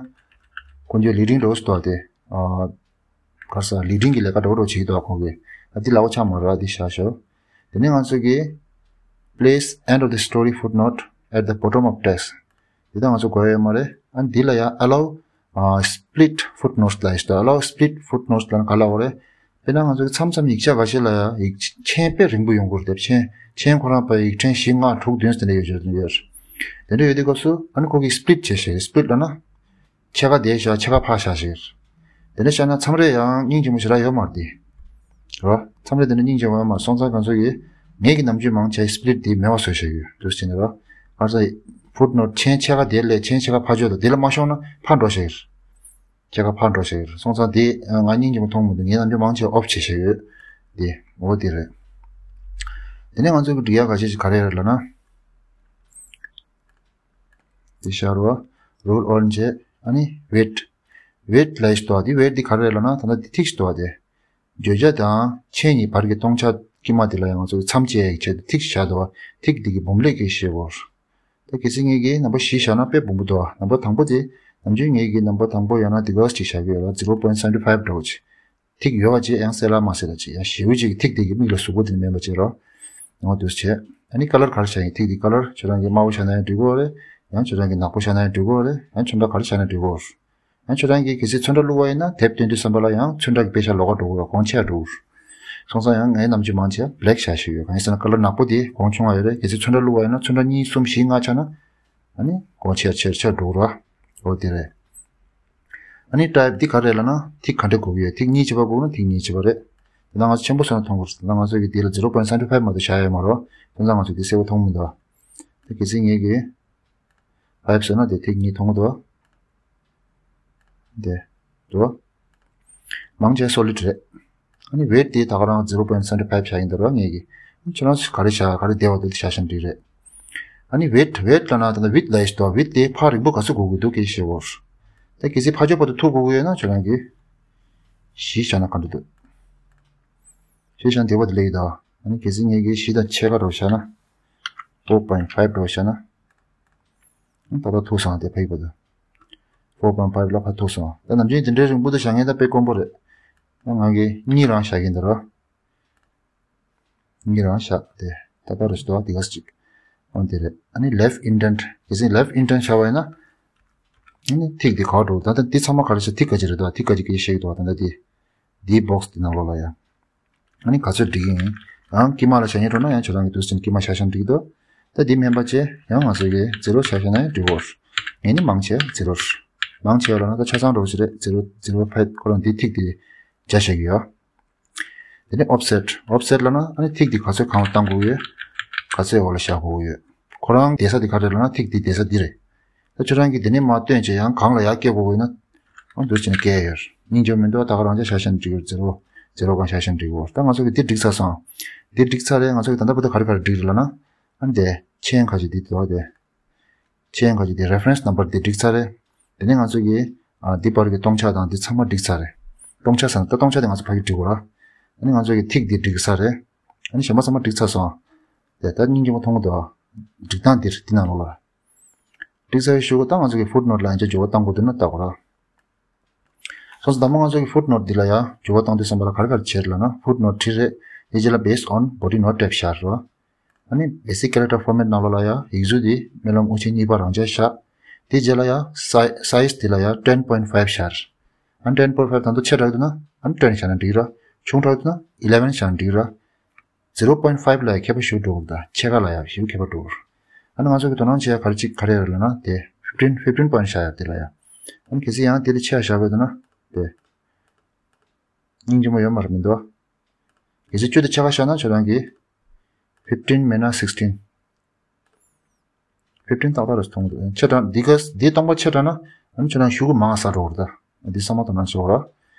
ཁོང་ཚོའི་leading འགྲོ་སྟོ་དེ། ཨ། ག་ས་leading གི་ལས་ཀ་འགྲོ་འགྲོ་བྱེད་ཀྱི་འདུག་ཁོང་གིས། ཨ་འདི་ལག་པ་ཆག་མ་རེད། འདི་བཞག་ཤོག་དེ་ནས་ང་ཚོ་གི་place end of the story footnote at the bottom of text འདི་ད་ང་ཚོ་དགོས་ཡོད་མ་རེད། ཨ་འདི་ལ་ཡང་allow ཨ་split footnotes ལ་ཡིན་ད། allow split footnotes ལ་ག་ལ་འོ་རེད། དཔེར་ན་ང་ཚོ་མཚམས་མཚམས་ཡིག་ཆ་འགའ་ཤས་ལ་ཡ་ཡིག་མཆན་དཔེ་རིང་པོ་ཡོང་གི་རེད། མཆན་མཆན་ཁོ་རང་པ་ཡིག་ཕྲེང་བཞི་ལྔ་དྲུག་བདུན་ཙམ་དེ་འདྲ་ཡོད་ཡོད་རེད། དེ་འདྲ་ཡོད་དུས་སྐབས་སུ་ཨ་ནི་ཁོ་གིས་split བྱས་ཤག split ལབ་ན་ཕྱེད་ཀ་འདིར་བཞག་ཕྱེད་ཀ་ཕར་བཞག་ཤག་དེ་འདྲ་བཞག་ན་མཚམས་རེ་ཡང་སྙིང་རྗེ་མོ་ཞེ་དྲག་ཡོད་མ་རེད་དེ། རོ། མཚམས་རེ་དེ་འདྲ་སྙིང་རྗེ་མོ་ཡོད་མ་རེད། སོང་ཙང་ང་ཚོ་གིས་ངེད་ཀྱི་ནམ་རྒྱུན་མང་ཆེ་split དེ་མེད་པ་བཟོས་བཞག་ཡོད་འདུག་ཟེར་ནས་རོ། ཨ་ས་footnote མཆན་ཕྱེད་ཀ་དེ་ལས་མཆན་ཕྱེད་ཀ་ཕར་ཕྱོགས་དང་དེ་ལ་མ་ཤོང་ན་ཕར་འགྲོ་ཤག་ཕྱེད་ཀ་ཕར་འགྲོ་ཤག་སོང་ཙང་དེ་ང་སྙིང་རྗེ་མོ་མཐོང་མི་འདུག་ངའི་ནམ་རྒྱུན་མང་ཆེ་off བྱས་བཞག་ཡོད། དེ་འོ་དེ་རེད། དེ་ནས་ང་ཚོ་གི་འབྲི་ཡག་ཁ་ཤས་ཤིག་ག་རེ་རེད་ལབ་ན། དེ་ཤར་བ། roll on བྱས། ཨ་ནི་weight weight ལབ་ཡས་ཤིག་འདུག་བ། དེ་weight དེ་ག་རེ་རེད་ལབ་ན་ད་ལྟ་དེ་ཐིག་ཞིག་འདུག་བ། དེ་བརྗོད་བྱ་དང་མཆན་གཉིས་བར་གྱི་སྟོང་ཆ་དཀྱིལ་མ་དེ་ལ་ཡང་ང་ཚོ་གི་མཚམས་བཅད་ཡས་ཆེད་དུ་ཐིག་ཞིག་བཞག་འདུག་བ། ཐིག་འདི་གི་འབུམ་ལས་ཀྱི་ཤེས་བོར། ད་གལ་སྲིད་ངེད་ཀྱིས་ནམ་བར་བཞི་བཞག་ན་དཔེ་སྦོམ་པོ་འདུག་ཨ། ནམ་བར་དང་པོ་དེ་ནམ་རྒྱུན་ངེད་ཀྱིས་ནམ་བར་དང་པོ་ཡང་ན་དེ་ག་ཅིག་བཞག་གི་ཡོད་ལ། zero point seven five འདྲ་བོ་ཅིག་ཐིག་ཡོད་པ་ཅིག་ཡང་གསལ་ལ་མ་གསལ་ལ་ཅིག་ཡང་ཞེ་པོ་ཅིག་ཐིག་དེ་གི་མིག་ལ་ཟུག་པོ་དེ་མིན་པ་ཅིག་རོ། ཡང་འདུག་བྱས། ཨ་ནི་ཀ་ལར་ག་རེ་བྱ་ཡིན། ཐིག་དེ་ཀ་ལར་ཁྱོད་རང་གིས་དམར་པོ་བྱ་ན་ཡང་འགྲིག་གོ་རེད། ཡང་ཁྱོད་རང་གིས་ནག་པོ་བྱ་ན་ཡང་འགྲིག་གོ་རེད། ཡང་ཁྱོད་རང་ག་རེ་བྱ་ན་འགྲིག་གོ། ཡང་ཁྱོད་རང་གིས་གལ་སྲིད་ཚོན་ཁྲ་བླུགས་པ་ཡིན་ན་དེབ་སྟོན་དུས་ཙམ་པ་ལ་ཡང་ཚོན་ཁྲ་གི་དཔེ་ཆ་ལོགས་ཀ་འགྲོ་གི་རེད། གོང་ཆེ་ཡ་འགྲོ་གི་རེད། སོང་ཙང་ཡང་ངའི་ནམ་རྒྱུན་མང་ཆེ་བ་བྷེ་ལེག་བྱ་ཤེས་ཡོད། གང་ཡིན་ཟེར་ན་ཀ་ལར་ནག་པོ་དེ་གོང་ཆུང་བ་ཡོད་རེད། གལ་སྲིད་ཚོན་ཁྲ་བླུགས་པ་ཡིན་ན་ཚོན་ཁྲ་གཉིས་གསུམ་བཞི་ལྔ་ཆགས་ན་ཨ་ནི་གོང་ཆེ་ཡ་ཆེ་ཆེ་འགྲོ་གི་རེད། འོ་དེ་རེད། ཨ་ནི་ཊའིབ་འདི་ག་རེ་རེད་ལབ་ན་ཐིག་ག་འདྲ་དགོས་ཀྱི་ཡོད། ཐིག་གཉིས་བྱེད་པ་དགོས་ན་ཐིག་གཉིས་བྱེད་པ་རེད། དེ་ན་ང་ཚོ་ཆེན་པོ་བཟོས་ན་མཐོང་གི་རེད། ད་ང་ཚོ་གི་འདི་ལ་zero point seven five མ་གཏོགས་བཞག་ཡོད་མ་རེད། དེ་ན་ང་ཚོ་འདི་གསལ་པོ་མཐོང་མི་འདུག་དེ་གལ་སྲིད་ངེད་ཀྱིས་five བཟོས་ན་དེ་ཐིག་གཉིས་མཐོང་གི་འདུག་དེ་འདུག་མང་ཆེ་སོ་ལིཌ་རེད། ཨ་ནི་ཝེཊ་དེ་ད་ག་རང་zero point seven five བཞག་ཡིན་འདུག་ར། ངེད་ཀྱིས་ཁྱོད་རང་ཚོས་ག་རེ་བཞག་ག་རེ་བདེ་བ་འདུག་དེ་བཞག་བཞག་ན་འགྲིག་རེད། ཨ་ནི་ཝེཊ་ཝེཊ་ལབ་ན་ད་ལྟ་ཝིཌ་ལབ་ཡ་ཞིག་འདུག་ཝིཌ་དེ་ཕར་རིང་པོ་ག་ཚོད་དགོས་ཀྱི་འདུག་སྐད་ཆ་བཤད་དགོས། ད་གལ་སྲིད་ཕར་ཕྱོགས་བར་དུ་མཐུག་དགོས་ཀྱི་ཡོད་ན་ཁྱོད་རང་གིས་བཞི་བཞག་ན་ག་འདྲ་འདུག་བཞི་བཞག་ན་བདེ་བ་དེ་སླེབས་ཀྱི་འདུག་ཨ་ནི་གལ་སྲིད་ངེད་ཀྱིས་བཞི་དང་ཕྱེད་ཀ་འདྲ་བོ་བཞག་ན། four point five འདྲ་བོ་བཞག་ན། ད་ལྟ་མཐུག་སོང་། དེ་ཕ་གི་བར་དུ། four point five ལ་ཕར་མཐུག་སོང་། ད་ནམ་རྒྱུན་དེ་འདྲའི་རིང་པོ་དུ་བཞག་མཁན་ད་དཔེ་དཀོན་པོ་རེད། ད་ང་གིས་གཉིས་རང་བཞག་གིན་འདུག་ར། གཉིས་རང་བཞག་དེ་ཏག་ཏག་རེད་ཤག་འདུག་ག་ཅིག་འོ་དེ་རེད། ཨ་ནི་left indent། གལ་སྲིད་left indent བཞག་པ་ཡིན་ན། ཨ་ནི་ཐིག་འདི་ག་པར་འགྲོ། ད་ལྟ་འདི་ཚང་མ་ག་རེ་བྱས། ཐིག་ག་ཅིག་རེད་འདུག་ཐིག་ག་ཅིག་གི་ཤེས་ཀྱི་འདུག་ད་ལྟ་འདི། འདིའི་བོག་སི་འདི་ནང་ལོགས་ལ་ཡ། ཨ་ནི་ག་ཚོད་འགྲིག་གི་ཡིན། ཡང་དཀྱིལ་མ་ལ་བཞག་སྙིང་འདོད་ན་ཡང་ཁྱོད་རང་གི་འདུག་སེ་དཀྱིལ་མ་བཞག་བཞག་འགྲིག་གི་འདུག་ད་འདི་མིན་པ་བྱས་ཡང་ང་ཚོ་གི་ཛི་རོ་བཞག་བཞག་ན་ཡང་འགྲིག་གོ། ངས་ནི་མང་ཆེ་ཛི་རོ། མང་ཆེ་བ་ལ་ན་ད་ཆ་ཚང་འགྲོ་ཞིག་རེད། ཛི་རོ་ཛི་རོ་ཕའིབ་ཁོ་རང་འདི་ཐིག་འདི་བརྒྱབ་བཞག་གི་ཡོད། དེ་ནས་ཨོབ་སེཊ། ཨོབ་སེཊ་ལབ་ན་ཨ་ནི་ཐིག་འདི་ག་ཚོད་གང་ལ་བཏང་དགོས་ཡོད། ག་ཚོད་འོག་ལ་བཞག་དགོས་ཡོད། ཁོ་རང་བསྡད་ས་འདི་ག་རེ་ལབ་ན་ཐིག་འདི་བསྡད་ས་འདི་རེད། ད་ཁྱོད་རང་གིས་འདི་ནས་མར་བཏོན་བྱས་ཡང་གང་ལ་ཡར་སྐྱེལ་དགོས་ཡོད་ན། ཨ་འདུག་སེ་བྱས་ནས་སྐྱེལ་ཡོད། སྙིང་རྗེ་མི་འདུག་ད་ག་རང་ཅག་བཞག་བཞག་ན་འགྲིག་གི་རེད། ཛི་རོ། ཛི་རོ་གང་བཞག་བཞག་ན་འགྲིག་གི་རེད། ད་ང་ཚོ་གིས་འདི་འགྲིག་ཚར་སོང་། འདི་འགྲིག་ཚར་རེད། ང་ཚོ་གིས་ད་ལྟ་བར་དུ་ག་རེ་ག་རེ་འགྲིག་རེད་ལབ་ན། ཨ་འདི་ཆེན་ཁ་ཅིག་འདི་འདུག་དེ། ཆེན་ཁ་ཅིག་འདི་རེ་ཕ་རེན་སི་ནམ་བར་འདི་འགྲིག་ཚར་རེད། དེ་ནས་ང་ཚོ་གིས་ཨ་འདི་བར་གྱི་སྟོང་ཆ་དང་འདི་ཚང་མ་འགྲིག་ཚར་རེད། སྟོང་ཆ་ཟེར་ན་ད་སྟོང་ཆ་དེ་ང་ཚོ་ཕ་གིར་འགྲིག་གོ་ར། ཨ་ནི་ང་ཚོ་གིས་ཐིག་འདི་འགྲིག་ཚར་རེད། ཨ་ནི་གཞན་པ་ཚང་མ་འགྲིག་ཚར་སོང་། དེ་ད་སྙིང་རྗེ་མོ་མཐོང་གི་འདུག་འགྲིག་སྟངས་འདིར་འདི་ནང་ལོགས་ལ། འགྲིག་ཚར་བའི་གཞུག་གུ་ད་ང་ཚོ་གིས་ཕུཊ་ནོཊ་ལ་ཡང་བསྐྱར་འགྱུར་བ་གཏང་དགོས་འདུག་ན་བལྟ་དགོས་ར། སོང་ཙང་ད་མ་ང་ཚོ་གིས་ཕུཊ་ནོཊ་འདི་ལ་ཡང་འགྱུར་བ་གཏང་དུས་ཙམ་པ་ལ་ག་རེ་ག་རེ་བྱེད་ལབ་ན། ཕུཊ་ནོཊ་བྲིས་རེད། དེ་རྗེས་ལ་based on body note type བཞག་རེད་བ། ཨ་ནི་basic character format ནང་ལོགས་ལ་ཡང་ཡིག་གཟུགས་འདི་སྨོན་ལམ་དབུ་ཅན་གཉིས་པ་རང་འཇགས་བཞག་དེ་རྗེས་ལ་ཡང་size འདི་ལ་ཡང་ten point five བཞག་ཨ་ནི་ten point five ད་དུང་ཆེ་དྲགས་འདུག་ན་ཨ་ནི་ten བཞག་ན་འགྲིག་ར། ཆུང་དྲགས་འདུག་ན་eleven བཞག་ན་འགྲིག་ར། zero point five ལ་ཡང་ཁྱད་པར་ཞེ་པོ་འགྲོ་གི་འདུག་ད་ཕྱེད་ཀ་ལ་ཡང་ཞེ་པོ་ཁྱད་པར་འགྲོ་གི་རེད། ཨ་ནི་ང་ཚོ་གི་དོ་སྣང་བྱེད་ཡ་ག་རེ་གཅིག་ག་རེ་རེད་ལབ་ན་དེ་fifteen fifteen point བཞག་ཡ་དེ་ལ་ཡང་། ཨ་ནི་གལ་སྲིད་ཡང་དེ་ལས་ཆེ་བ་བཞག་པ་ཡིན་ན་དེ་སྙིང་རྗེ་མོ་ཡོད་མ་རེད་མི་འདུག་གལ་སྲིད་བཅུ་དང་ཕྱེད་ཀ་བཞག་ན་ཁྱོད་རང་གི་fifteen མེད་ན་sixteen། fifteen ཏག་ཏག་རེད་མཐོང་གི་འདུག་ཆེ་དྲགས་འདི་ག་འདི་སྟོང་པ་ཆེ་དྲགས་ན་ཨ་ནི་ཁྱོད་རང་གཞུག་གུ་མང་ང་ཟ་འགྲོ་གི་རེད་ད། འདི་ཚང་མ་དོ་སྣང་བྱེད་དགོས་ར།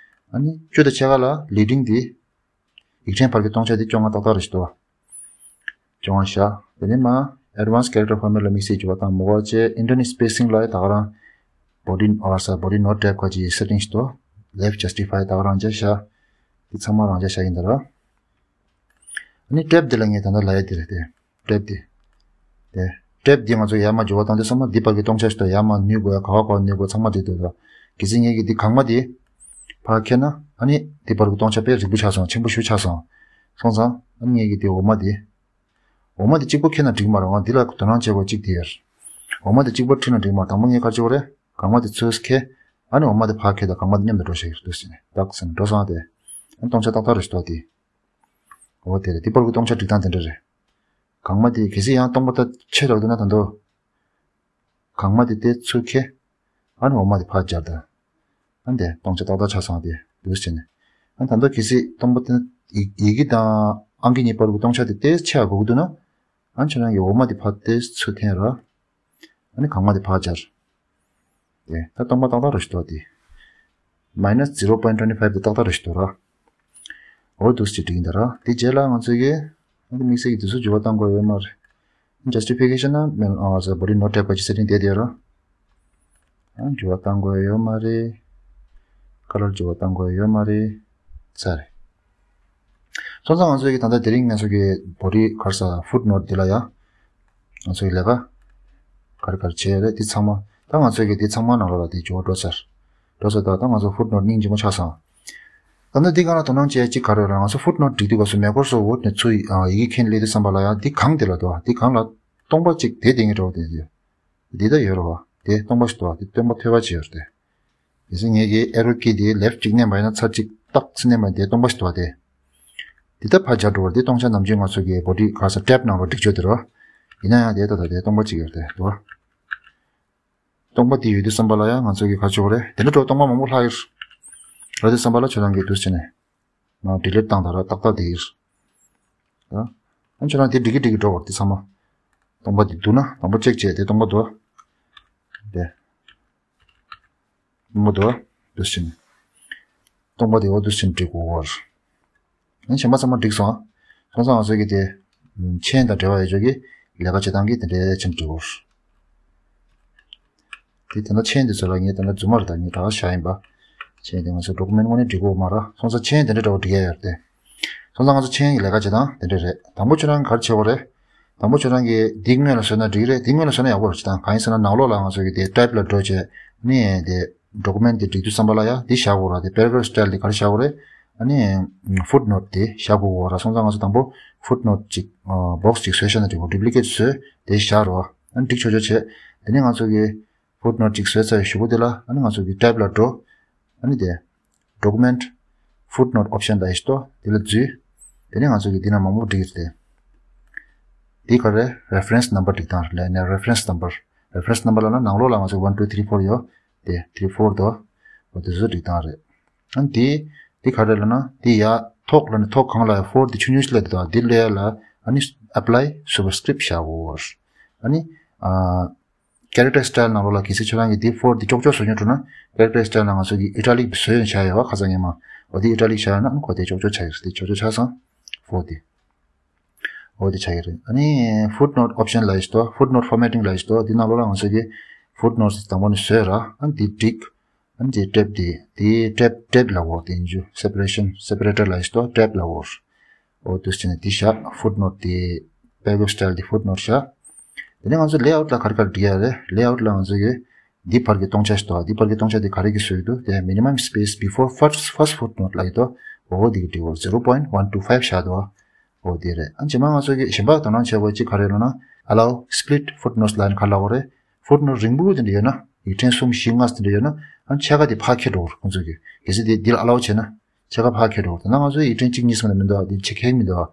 ཨ་ནི་བཅུ་དང་ཕྱེད་ཀ་ལ་leading འདི། ཡིག་ཕྲེང་བར་གྱི་སྟོང་ཆ་དེ་བཅོ་ལྔ་ཏག་ཏག་རེད་ཤག་འདུག་བཅོ་ལྔ་བཞག་དེ་ནས་མར་advanced character format ལ་དམིགས་བསལ་འགྱུར་བ་བཏང་མི་དགོས་པ་བྱས། indent spacing ལ་ད་ག་རང་body or sorry body note type ཁ་ཅིག་setting ཞིག་འདུག left justify ད་ག་རང་བྱས་བཞག་དེ་ཚང་མ་རང་འཇགས་བཞག་ཡིན་ད་ར། ཨ་ནི་ཊེབ་འདི་ལ་ངས་ད་ལྟ་ལབ་ཡ་དེ་རེད་དེ། ཊེབ་འདི། དེ། ཊེབ་འདི་ང་ཚོ་ཡར་མར་འགྱུར་བ་བཏང་དུས་ཙམ་པ་འདི་བར་གྱི་སྟོང་ཆ་ཞིག་དང་ཡར་མར་ནུར་དགོས་ཡ་ག་བ་ག་བ་ནུར་དགོས་ཚང་མ་འདི་འདུག་ད། གལ་སྲིད་ངེད་ཀྱིས་འདི་གང་མ་འདི་ཕར་ཁྱེར་ན་ཨ་ནི་འདི་བར་གྱི་སྟོང་ཆ་དཔེ་རིང་པོ་ཆགས་སོང་། ཆེན་པོ་ཞེ་པོ་ཆགས་སོང་། སོང་ཙང་ཨ་ནི་ངེད་ཀྱིས་འདི་འོག་མ་འདི། འོག་མ་འདི་གཅིག་པོ་ཁྱེར་ན་འགྲིག་མ་རེད། འོ་འདི་ལ་དོ་སྣང་བྱེད་དགོས་གཅིག་འདི་ཡོད། འོག་མ་འདི་གཅིག་པོ་ཁྱེར་ན་འགྲིག་མ་རེད། དང་པོ་ངས་ག་རེ་བྱེད་དགོས་རེད། གང་མ་འདི་ཚུར་ཁྱེར། ཨ་ནི་འོག་མ་འདི་ཕར་ཁྱེར་དང་གང་མ་འདི་མཉམ་དུ་འགྲོ་བྱེད་ཀྱི་འདུག་ཟེར་ནས་ཏག་ཟེར་ནས་འགྲོ་སོང་། དེ་སྟོང་ཆ་ཏག་ཏག་རེད་ཤག་འདུག་དེ། འོ་དེ་རེད། དེ་བར་གྱི་སྟོང་ཆ་སྒྲིག་སྟངས་དེ་འདྲ་རེད། གང་མ་དེ་གལ་སྲིད་ཡང་སྟོང་པ་ད་ཆེ་དྲགས་འདུག་ན་ད་དོ། གང་མ་དེ་དེ་ཚུར་ཁྱེར། ཨ་ནི་འོག་མ་དེ་ཕར་སྦྱར་དང་། ཨ་ནི་དེ་སྟོང་ཆ་ཏག་ཏག་ཆགས་སོང་དེ་འདུག་ཟེར་ནས། ཨ་ནི་ད་དོ་གལ་སྲིད་སྟོང་པ་དེ་ཡི་ཡི་གེ་དང་ཨང་ཀི་གཉིས་བར་གྱི་སྟོང་ཆ་དེ་དེ་ཆེ་བ་དགོས་ཀྱི་འདུག་ན། ཨ་ནི་ཁྱོད་རང་གི་འོག་མ་དེ་ཕར་དེ་ཚུར་འཐེན་ར། ཨ་ནི་གང་མ་དེ་ཕར་སྦྱར། དེ་ད་སྟོང་པ་ཏག་ཏག་རེད་ཤག་འདུག་དེ། minus zero point twenty five དེ་ཏག་ཏག་རེད་ཤག་འདུག་ར། འོ་འདུག་སེ་བྲིས་ཡིན་ད་ར། དེ་རྗེས་ལ་ང་ཚོས་ཀྱི་ཨ་ནི་དམིགས་བསལ་གྱི་དུས་ཚོད་འགྱུར་བ་གཏང་དགོས་ཡོད་མ་རེད། Justification ན་མེན་ཨ་ས་body note type ག་ཅིག་setting དེ་དེ་ར། ཨ་འགྱུར་བ་གཏང་དགོས་ཡོད་མ་རེད། color འགྱུར་བ་གཏང་དགོས་ཡོད་མ་རེད། ཚར་རེད། སོང་ཙང་ང་ཚོས་ཀྱི་ད་ལྟ་དེ་རིང་ང་ཚོ་གི་body ག་རེ་ཟ་footnote འདི་ལ་ཡ། ང་ཚོའི་ལས་ཀ་ག་རེ་ག་རེ་བྱས་རེད། འདི་ཚང་མ་ད་ང་ཚོའི་གི་འདི་ཚང་མ་ནང་ལོགས་ལ་དེ་འགྱུར་བ་འགྲོ་ཚར། འགྲོ་ཚར། ད་ད་ང་ཚོ་ཕུཊ་ནོཊ་སྙིང་རྗེ་མོ་ཆགས་སོང་། ད་ནི་འདི་ག་ལ་དོ་སྣང་བྱས་གཅིག་ག་རེ་རེད། ང་ཚོ་ཕུཊ་ནོཊ་སྒྲིག་དུས་སྐབས་སུ་མེ་འཁོར་སོགས་འོག་ནས་ཚུར་ཡི་གེ་འཁྱེར་སླེབས་དུས་ཙམ་པ་ལ་ཡང་འདི་གང་དེ་ལ་འདུག་འདི་གང་ལ་སྟོང་པ་གཅིག་དེ་དེ་ངེས་འགྲོ་བ་དེ་ཡོད། འདི་ད་ཡོད་རེད་བ། དེ་སྟོང་པ་ཞིག་འདུག་བ། དེ་སྟོང་པ་ཐོལ་པ་ཅིག་ཡོད་རེད་དེ། དེ་ཚེ་ངས་ཀྱི་ཨེ་རོ་ཀི་དེ་ལེཕ་གཅིག་མནན་པ་ཡིན་ན་ཚར་གཅིག་ཏག་ཚེ་མནན་པ་དེ་སྟོང་པ་ཞིག་འདུག་བ་དེ། འདི་ད་ཕར་སྦྱར་འགྲོ་བར་དེ་སྟོང་ཆ་ནམ་རྒྱུན་ང་ཚོ་གི་བོ་ཌི་ག་ས་ཊེབ་ནང་ལ་སྒྲིག་ཆོག་དེ་རོ། ཡིན་ན་ཡང་དེ་ད་ད་དེ་སྟོང་པ་གཅིག་ཡོད་དེ་འདུག་བ། སྟོང་པ་དེ་ཡོད་དུས་ཙམ་པ་ལ་ཡང་ང་ཚོ་གི་ག་ཆོག་རེད། དེ་འདྲ་འགྲོ་སྟོང་པ་མང་པོ་ལྷག་ཡོད་རེད། དུས་ཙམ་པ་ལ་ཁྱོད་རང་གི་དུས་ཕྱིན་ནས་ང་ཌི་ལིཊ་བཏང་ད་ར་ཏག་ཏག་དེ་ཡོད་རེད། ཨ་ཁྱོད་རང་དེ་སྒྲིག་གི་སྒྲིག་གི་འགྲོ་བར་དེ་ཚང་མ། སྟོང་པ་དེ་འདུག་ན་དང་པོ་ཅེག་བྱས་དེ་སྟོང་པ་འདུག་བ། དེ། མོ་དོ། དུ་ཕྱིན། སྟོང་པ་དེ་འོ་དུ་ཕྱིན་འགྲིག་གོ། ཨ་ནི་གཞན་པ་ཚང་མ་འགྲིག་སོང་། སོང་ཙང་ང་ཚོ་གི་དེ། མཆན་དང་འབྲེལ་བ་ཡོད་ཆོག་གི་ལས་ཀ་བྱེད་སྟངས་ཀྱི་དེ་འདྲའི་ཕྱིན་འགྲིག་གོ། དེ་དེ་འདྲ་མཆན་དེ་ཚོ་ལ་ངས་དེ་འདྲ་རྫུན་མ་རེད། ད་ངས་ད་ག་བཞག་ཡིན་པ། མཆན་དེ་ང་ཚོ་ཌོ་ཀུ་མེན་ཊི་དངོས་གནས་འགྲིག་གོ་མ་ར། སོང་ཙང་མཆན་དེ་འདྲ་འདྲ་བོ་འགྲིག་ཡ་ཡོད་རེད་དེ། སོང་ཙང་ང་ཚོ་མཆན་གྱི་ལས་ཀ་བྱེད་སྟངས་དེ་འདྲ་རེད། དང་པོ་ཁྱོད་རང་ག་རེ་བྱེད་དགོས་རེད། དང་པོ་ཁྱོད་རང་གིས་འདི་སྔོན་ལ་བཟོས་ན་འགྲིག་རེད། འདི་སྔོན་ལ་བཟོས་ན་ཡག་པོ་རེད། ཅི་དང་གང་ཡིན་ཟེར་ན་ནང་ལོགས་ལ་ང་ཚོ་གི་དེ་ཊེབ་ལ་འགྲོ་བྱས་ནི་དེ་ཌོ་ཀུ་མེན་ཊི་དེ་སྒྲིག་དུས་ཙམ་པ་ལ་ཡ་འདི་བཞག་དགོས་ར། དེ་པེ་ར་གྷ་རབ་སི་ཊལ་དེ་ག་རེ་བཞག་དགོས་རེད། ཨ་ནི་ཕུཊ་ནོཊ་དེ་བཞག་དགོས་ར། སོང་ཙང་ང་ཚོ་དང་པོ་ཕུཊ་ནོཊ་ཅིག་བོག་སི་ཅིག་བཟོས་བཞག་ན་འགྲིག་གོ། ཌུབ་ལི་ཀེཊ་བཟོས་དེ་བཞག་རོ། ཨ་ནི་འགྲིག་ཆོག་ཆོག་བྱས། དེ་ནས་ང་ཚོ་གི་ཕུཊ་ནོཊ་ཅིག་བཟོས་ཚར་བའི་གཞུག་གུ་དེ་ལ་ཨ་ནི་ང་ཚོ་གི་ཊེབ་ལ་འགྲོ། ཨ་ནི་དེ། ཌོ་ཀུ་མེན་ཊི། ཕུཊ་ནོཊ་ཨོབ་ཤན་ལ་ཡིས་ཏོ་དེ་ལ་འཛུལ། དེ་ནས་ང་ཚོ་གི་འདི་ན་མང་པོ་བསྒྲིགས་ཏེ། འདི་ག་རེ་རེ་ཕ་རེན་སི་ནམ་བར་སྒྲིག་སྟངས་རེད་ལ་ནས་རེ་ཕ་རེན་སི་ནམ་བར། རེ་ཕ་རེན་སི་ནམ་བར་ལ་ན་ནང་ལོགས་ལ་ང་ཚོ་ཝན་ཊུ་ཐི་རི་ཕོར་ཡོད། དེ་ཐི་རི་ཕོར་དོ། འོ་དེ་ཚོ་སྒྲིག་སྟངས་རེད། ཨ་ནི་དེ་དེ་ག་རེ་ལ་ན་དེ་ཡ་ཐོག་ལ་ནི་ཐོག་གང་ལ་ཡ་ཕོར་དེ་ཆུང་ཆུང་ཞིག་ལ་དེ་དང་དེ་ལ་ཡ་ལ་ཨ་ནི་ཨེབ་ལའི་སུ་པར་སི་ཀི་རིབ་བྱ་དགོས། ཨ་ནི་ཨ། ཀེ་རེག་ཊར་སི་ཊལ་ནང་ལོགས་ལ་གལ་སྲིད་ཁྱོད་རང་གིས་འདི་ཕོར་འདི་ཀྱོག་ཀྱོག་བཟོ་མྱོང་འགྲོ་ན། ཀེ་རེག་ཊར་སི་ཊལ་ནང་ང་ཚོ་གིས་ཨི་ཊ་ལིག་བཟོས་ཡོང་བྱ་ཡོད་བ། ཁ་སང་ཉིན་མ་འོ་འདི་ཨི་ཊ་ལིག་བྱ་ཡོད་ན་ཨ་ནི་གོ་དེ་ཀྱོག་ཀྱོག་ཆགས་ཡོད་རེད། དེ་ཀྱོག་ཀྱོག་ཆགས་སོང་། ཕོར་འདི། འོ་འདི་ཆགས་ཡོད་རེད། ཨ་ནི་ཕུཊ་ནོཊ་ཨོབ་ཤན་ལ་ཡིས་ཏོ། ཕུཊ་ནོཊ་ཕོར་མེ་ཊིང་ལ་ཡིས་ཏོ། འདི་ནང་ལོགས་ལ་ང་ཚོ་གིས་ཕུཊ་ནོཊ་དང་པོ་ནས་བཟོས་ར། ཨ་ནི་འདི་བསྒྲིགས། ཨ་ནི་འདི་ཊེབ་འདི་འདི་ཊེབ་ཊེབ་ལ་འོ་དེ་ཡིན་རྒྱུ་སེ་པ་རེ་ཤན་སེ་པ་རེ་ཊར་ལ་ཡིས་ཏོ་ཊེབ་ལ་འོ། འོ་དུས་ཕྱིན་ནས་འདི་བཞག་ཕུཊ་ནོཊ་དེ་པེ་ར་གྷ་རབ་སི་ཊལ་དེ་ཕུཊ་ནོཊ་བཞག་དེ་ནས་ང་ཚོ་ལེ་ཨའུཊ་ལ་ག་རེ་ག་རེ་སྒྲིག་ཡ་རེད། ལེ་ཨའུཊ་ལ་ང་ཚོ་གི་འདི་བར་གྱི་སྟོང་ཆ་ཞིག་འདུག་འདི་བར་གྱི་སྟོང་ཆ་དེ་ག་རེ་གི་བཟོས་འདུག་དེ་minimum space before first first footnote ལ་ཡོད་དོ། འོ་འདི་གི་འབྲི་བར་zero point one two five བཞག་འདུག་འོ་དེ་རེད། ཨ་རྗེས་མ་ང་ཚོ་གི་གཞན་པ་དོ་སྣང་བྱེད་དགོས་གཅིག་ག་རེ་ལབ་ན་allow split footnotes ལ་ཡང་ག་རེ་ལབ་དགོས་རེད། ཕུཊ་ནོཊ་རིང་པོ་དེ་འདྲ་ཡོད་ན་ཡིག་ཕྲེང་གསུམ་བཞི་ལྔ་དེ་འདྲ་ཡོད་ན་ཨ་ཕྱེད་ཀ་དེ་ཕར་འཁྱེར་འགྲོ་དགོས་རེད། ཁོང་ཚོ་གི་གལ་སྲིད་དེ་འདི་ལ་allow བྱས་ན། ཕྱེད་ཀ་ཕར་འཁྱེར་འགྲོ། ད་ནང་ང་ཚོའི་ཡིག་ཕྲེང་གཅིག་གཉིས་གསུམ་ལ་མི་འདུག་ཨ་འདི་ཕྱེད་ཀ་མི་འདུག་ཨ་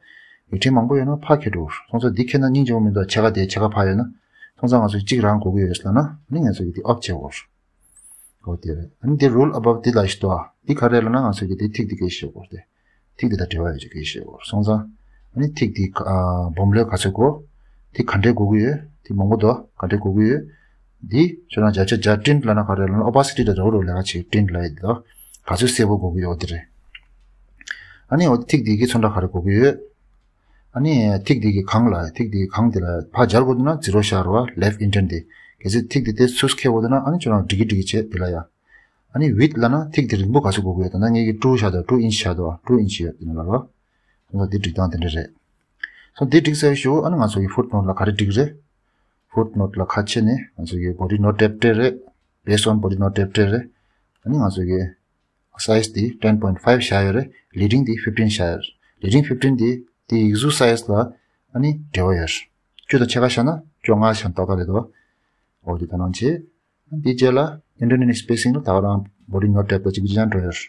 ཡིག་ཕྲེང་མང་པོ་ཡོད་ན་ཕར་འཁྱེར་འགྲོ། སོང་ཙང་འདི་འཁྱེར་ན་སྙིང་རྗེ་མོ་མི་འདུག་ཨ་ཕྱེད་ཀ་དེ་ཕྱེད་ཀ་ཕར་ཡོད་ན། སོང་ཙང་ང་ཚོས་གཅིག་རང་དགོས་ཀྱི་ཡོད་ལབ་ན་ཨ་ནི་ང་ཚོ་གིས་འདི་ཨོབ་བྱེད་དགོས། འོ་དེ་རེད། ཨ་ནི་འདི་rule above འདི་ལ་ཞིག་འདུག་ཨ་འདི་ག་རེ་ལབ་ན་ང་ཚོ་གིས་འདི་ཐིག་འདི་སྐད་ཤེས་དགོས་ཏེ། ཐིག་འདི་དང་འབྲེལ་བ་ཡོད་ཅིག་སྐད་ཤེས་དགོས། སོང་ཙང་ཨ་ནི་ཐིག་འདི་ཨ་སྦོམ་ལོས་ག་ཚོད་དགོས། ཐིག་ག་འདྲའི་དགོས་ཀྱི་ཡོད། ཐིག་མང་པོ་འདུག་ག་འདྲའི་དགོས་ཀྱི་ཡོད། འདི་ཁྱོད་རང་བརྒྱ་ཆ་བརྒྱ་print ལབ་ན་ག་རེ་ལབ་ན་opacity དང་འདྲ་བོ་རུ་ལས་ཀ་བྱེད་print ལབ་ཡས་འདི་དང་ག་ཚོད་གསལ་པོ་དགོས་ཀྱི་ཡོད་འདི་རེད། ཨ་ནི་འོ་ཐིག་འདི་གི་ཚོན་ཁྲ་ག་རེ་དགོས་ཀྱི་ཡོད། ཨ་ནི་ཐིག་འདི་གི་སྒང་ལ་ཐིག་འདི་གི་སྒང་འདི་ལ་ཕར་སྦྱར་དགོས་འདུག་ན་zero བཞག་རོགས། left indent འདི་གལ་སྲིད་ཐིག་འདི་དེ་ཚུར་འཁྱེར་དགོས་འདུག་ན་ཨ་ནི་ཁྱོད་རང་འགྲིག་གི་འགྲིག་གི་བྱེད་འདི་ལ་ཡ། ཨ་ནི་width ལབ་ན་ཐིག་འདི་རིང་པོ་ག་ཚོད་དགོས་ཀྱི་ཡོད། ད་ནང་ངེད་ཀྱིས་two བཞག་འདུག two inch བཞག་འདུག two inch ཡོད་འདི་ནང་ལ་རོ། ད་འདི་སྒྲིག་སྟངས་དེ་འདྲ་རེད། སོ་འདི་སྒྲིག་ཚར་ཞུ་ཨ་ནི་ང་ཚོ་གི་footnote ལ་ག་རེ་སྒྲིག་རེད། Footnote ལ་ཁ་ཕྱེ་ནས་ང་ཚོ་གི་body note tab སྤྲད་རེད། Based on body note tab སྤྲད་རེད། ཨ་ནི་ང་ཚོ་གི་size དེ ten point five བཞག་ཡོད་རེད། Leading དེ fifteen བཞག་ཡོད་རེད། Leading fifteen དེ་དེ་ཡིག་གཟུགས་size ལ་ཨ་ནི་འབྲེལ་བ་ཡོད་རེད། བཅུ་དང་ཕྱེད་ཀ་བཞག་ན་བཅོ་ལྔ་བཞག་ན་ཏག་ཏག་རེད་དོ། འོ་དེ་ད་ནང་བྱེད། འདི་རྗེས་ལ་indent ནས་spacing ལ་ད་ག་རང་body note tab ལ་གཅིག་གཅིག་ཅང་འགྲོ་ཡོད།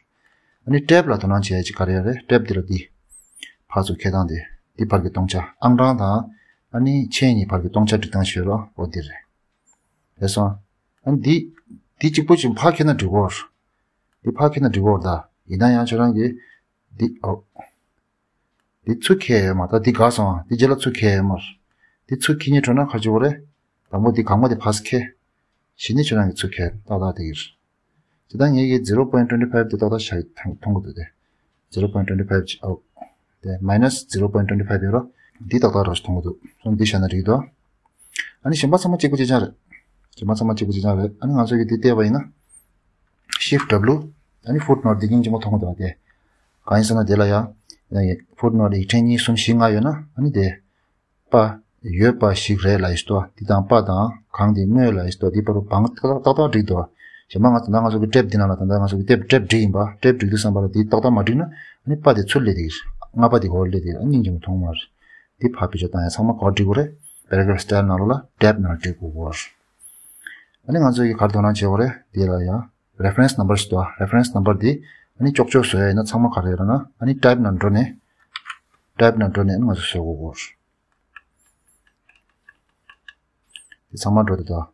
ཨ་ནི་tab ལ་དོ་སྣང་བྱེད་ཡ་གཅིག་ག་རེ་ཡོད་རེད། tab འདི་ལ་འདི་ཕར་ཚུར་འཁྱེར་སྟངས་དེ་འདི་བར་གྱི་སྟོང་ཆ་ཨང་གྲངས་དང་ཨ་ནི་མཆན་གཉིས་བར་གྱི་སྟོང་ཆ་སྒྲིག་སྟངས་ཤོད་རོགས། འོ་འདི་རེད། རེད་སོང་། ཨ་ནི་འདི་འདི་གཅིག་པོ་གཅིག་ཕར་འཁྱེར་ན་འགྲིག་གོ། འདི་ཕར་འཁྱེར་ན་འགྲིག་གོ། ད་ཡིན་ན་ཡང་ཁྱོད་རང་གིས་འདི་ཨོ། འདི་ཚུར་འཁྱེར་ཡོད་མ་རེད། ད་འདི་འགག་སོང་ཨ། འདི་རྗེས་ལ་ཚུར་འཁྱེར་ཡོད་མ་རེད། འདི་ཚུར་འཁྱེར་ཉེ་འགྲོ་ན་ག་རེ་བྱེད་དགོས་རེད། དང་པོ་འདི་གང་མ་འདི་ཕར་འཁྱེར། གཞི་ནས་ཁྱོད་རང་གིས་ཚུར་འཁྱེར་ཏག་ཏག་དེ་གིར། དེ་ལྟར་ངེད་ཀྱིས་zero point twenty five དེ་ཏག་ཏག་བཞག་མཐོང་མཐོང་གི་འདུག་སྟེ། zero point twenty five ཨོ། དེ་minus zero point twenty five ཡོད་ར། འདི་ཏག་ཏག་རོ་ཞིག་མཐོང་གི་འདུག་སོང་འདི་བཞག་ན་འགྲིག་འདུག་ཨ་ནི་གཞན་པ་ཚང་མ་གཅིག་པ་གཅིག་རྐྱང་རེད། གཞན་པ་ཚང་མ་གཅིག་པ་གཅིག་རྐྱང་རེད། ཨ་ནི་ང་ཚོ་གིས་འདི་བལྟས་པ་ཡིན་ན། Shift W ཨ་ནི་footnote འདི་སྙིང་རྗེ་མོ་མཐོང་གི་འདུག་སྟེ། གང་ཡིན་ཟེར་ན་དེ་ལ་ཡང་། footnote ཡིག་ཕྲེང་གཉིས་གསུམ་བཞི་ལྔ་ཡོད་ན་ཨ་ནི་དེ། པ། ཡོད་པ་ཞིག་རེད་ལབ་ཡས་ཏོ། འདི་དང་པ་དང་གང་དེ་དངོས་ལབ་ཡས་ཏོ། འདི་བར་དུ་བང་ཏག་ཏག་ཏག་ཏག་བསྒྲིགས་འདུག། གཞན་པ་ང་ཚོ་ད་ང་ཚོ་གི་ཊེབ་འདི་ནང་ལ་ད་ལྟ་ང་ཚོ་གི་ཊེབ་ཊེབ་བསྒྲིགས་ཡིན་པ། ཊེབ་བསྒྲིགས་དུས་ཙམ་པ་ལ་འདི་ཏག་ཏག་མ་བསྒྲིགས་ན་ཨ་ནི་པ་དེ་ཚུར་སླེབས་དེ་ལྔ་པ་དེ་གོ་སླེབས་དེ་ཨ་སྙིང་རྗེ་མོ་མཐོང་མ་རེད། འདི་ཕར་བེད་སྤྱོད་བཏང་ཡ་ཚང་མ་གོ་སྒྲིག་དགོས་རེད། Paragraph Style ནང་ལོགས་ལ་ཊེབ་ནང་བསྒྲིགས་དགོས་གོ། ཨ་ནི་ང་ཚོ་གི་ག་རེ་དོ་སྣང་བྱེད་དགོས་རེད། འདི་ལ་ཡ་Reference Number ཟེར་འདུག། Reference Number འདི་ཨ་ནི་ཅོག་ཅོག་བཟོ་ཡ་ཡིན་ན་ཚང་མ་ག་རེ་རེད་ན་ཨ་ནི་ཊེབ་ནང་འགྲོ་ནས་ཊེབ་ནང་འགྲོ་ནས་ཨ་ནི་ང་ཚོ་བཟོ་དགོས་གོ། དེ་ཚང་མ་འགྲོ་དེ་དང་།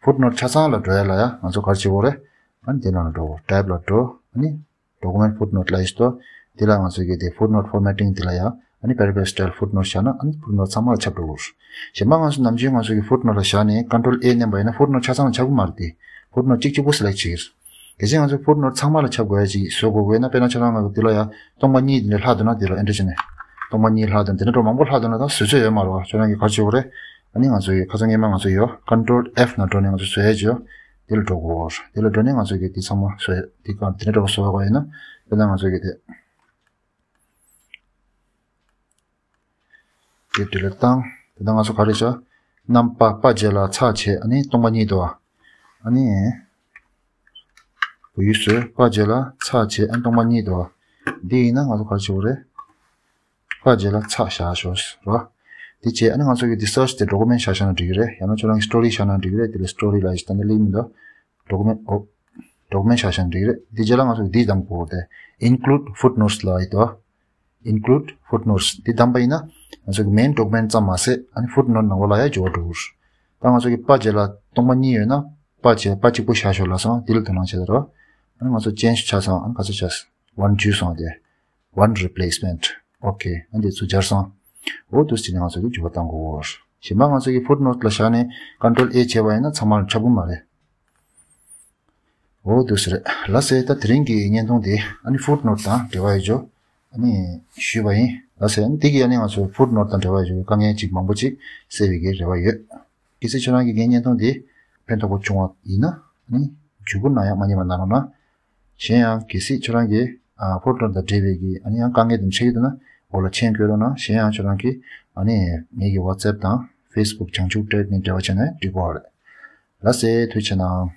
Footnote ཆ་ཚང་ལ་འགྲོ་ཡ་ལ་ཡ་ང་ཚོ་ག་རེ་བྱེད་དགོས་རེད། ཨ་ནི་དེ་ནང་ལ་འགྲོ། Type ལ་འགྲོ། ཨ་ནི་Document Footnote ལ་ཡིས་ཏོ། དེ་ལ་ང་ཚོ་གི་དེ་Footnote Formatting དེ་ལ་ཡ་ཨ་ནི་Paragraph Style Footnote བཞག་ན་ཨ་ནི་Footnote ཚང་མ་ལ་ཁྱབ་འགྲོ་གོ། གཞན་པ་ང་ཚོ་ནམ་རྒྱུན་ང་ཚོ་གི་Footnote ལ་བཞག་ནས་Control A མནན་པ་ཡིན་ན་Footnote ཆ་ཚང་ལ་ཁྱབ་གི་མ་རེད་དེ། Footnote གཅིག་གཅིག་པོ་Select བྱེད་ཀྱི་རེད། གལ་སྲིད་ང་ཚོ་Footnote ཚང་མ་ལ་ཁྱབ་དགོས་ཡ་ཅིག་བཟོ་དགོས་དགོས་ན་དཔེར་ན་ཁྱོད་རང་ང་ཚོ་འདི་ལ་ཡ་སྟོང་པ་གཉིས་འདི་འདྲ་ལྷག་འདུག་ན་འདི་ལ་Enter བྱས་ནས་སྟོང་པ་གཉིས་ལྷག་འདུག་འདི་འདྲ་འགྲོ་མང་པོ་ལྷག་འདུག་ན་ད་བཟོ་ཚོད་ཡོད་མ་རེད་བ། ཁྱོད་རང་གིས་ག་རེ་བྱེད་དགོས་རེད། ཨ་ནི་ང་ཚོ་ཡི་ཁ་སང་སྔས་མ་ང་ཚོ་ཡོད་Control F ནང་འགྲོ་ནས་ང་ཚོ་བཟོ་ཡ་ཅིག་ཡོད། འདི་ལ་འགྲོ་དགོས་རེད། འདི་ལ་འགྲོ་ནས་ང་ཚོ་གིས་འདི་ཚང་མ་བཟོ་ཡ་འདི་ག་འདི་འདྲ་འགྲོ་བཟོ་བ་ག་ཡིན་ན་དཔེར་ན་ང་ཚོ་གིས་དེ། དེ་delete བཏང་། དེ་ལྟར་ང་ཚོ་ག་རེ་བྱ། རྣམ་པ་པ་རྗེས་ལ་ཚེག་བྱས་ཨ་ནི་སྟོང་པ་གཉིས་འདུག་བ། ཨ་ནི། བུ་ཡུལ་བཟོས་པ་རྗེས་ལ་ཚེག་བྱས་ཨ་ནི་སྟོང་པ་གཉིས་འདུག་བ། འདི་ཡིན་ན་ང་ཚོ་ག་རེ་བྱེད་དགོས་རེད། པ་རྗེས་ལ་ཚེག་བཞག་ཤོག་རོ། དེ་བྱས་ཨ་ནི་ང་ཚོ་གི་འདི་search དེ་document བཞག་བཞག་ན་འགྲིག་གི་རེད། ཡང་ན་ཁྱོད་རང་གི་story བཞག་ན་འགྲིག་གི་རེད། དེ་ལ་story ལ་ཡིས་ད་ནི་ལིང་མི་འདུག document ཨོ། document བཞག་བཞག་ན་འགྲིག་གི་རེད། འདི་རྗེས་ལ་ང་ཚོ་གི་འདི་བདམས་དགོས་རེད། Include Footnotes ལ་ཡིས་འདུག Include Footnotes འདི་བདམས་པ་ཡིན་ན་ང་ཚོ་གི་main document ཙམ་མ་ཟད་ཨ་ནི་Footnote ནང་ལོགས་ལ་ཡང་འབྱོར་བ་འགྲོ་གི་རེད། ད་ང་ཚོ་གི་པ་རྗེས་ལ་སྟོང་པ་གཉིས་ཡོད་ན་པ་རྗེས་པ་གཅིག་པོ་བཞག་ཤོག་ལབ་སོང་། འདི་ལ་དོ་སྣང་བྱེད་ད་རོ། ཨ་ནི་ང་ཚོ་change ཆ་ཚང་ཨ་ནི་ག་ཚོད་ཆ་one འཇུས་སོང་དེ། One replacement. Okay. ཨ་འདི་ཚོ་སྦྱར་སོང་། འོ་འདུག་སེ་ནས་ང་ཚོ་གི་འཇུག་པ་བཏང་དགོས། གཞན་པ་ང་ཚོ་གི་Footnote ལ་བཞག་ནས་Control A བྱས་པ་ཡིན་ན་ཚང་མ་ལ་ཁྱབ་གི་མ་རེད། འོ་འདུག་སེ་རེད། ལགས་སེ་ད་དེ་རིང་གི་བརྙན་ཐུང་འདི་ཨ་ནི་Footnote དང་འབྲེལ་བ་ཡོད་ཅོ། ཨ་ནི་ཞུས་པ་ཡིན། ལགས་སེ་ཨ་ནི་འདི་གི་ཨ་ནི་ང་ཚོ་Footnote དང་འབྲེལ་བ་ཡོད་དཀའ་ངལ་ཅིག་མང་པོ་ཅིག་སེལ་བའི་གི་རེ་བ་ཡོད། གལ་སྲིད་ཁྱོད་རང་གི་བརྙན་ཐུང་འདི་ཕན་ཐོགས་པོ་བྱུང་བ་ཡིན་ན་ཨ་ནི་བརྒྱུད་སྐུར་གནང་ཡག་མ་བསྙེལ་བ་གནང་རོགས་གནང་། གཞན་ཡང་གལ་སྲིད་ཁྱོད་རང་གིས་ཨ་Footnote དང་འབྲེལ་བའི་གི་ཨ་ནི་ཡང་དཀའ་ངལ་དེ་འཕྲད་ཀྱི་འདུག་ན་འོག་ལ་མཆན་བཀོད་རོགས་གནང་། གཞན་ཡང་ཁྱོད་རང་གིས་ཨ་ནི་ངེད་ཀྱི་WhatsApp དང་Facebook བྱང་ཆུབ་བཀྲ་ནས་འབྲེལ་བ་བྱས་ན་འགྲིག་གོ་རེད། ལགས་སེ་ཐུགས་རྗེ་གནང་།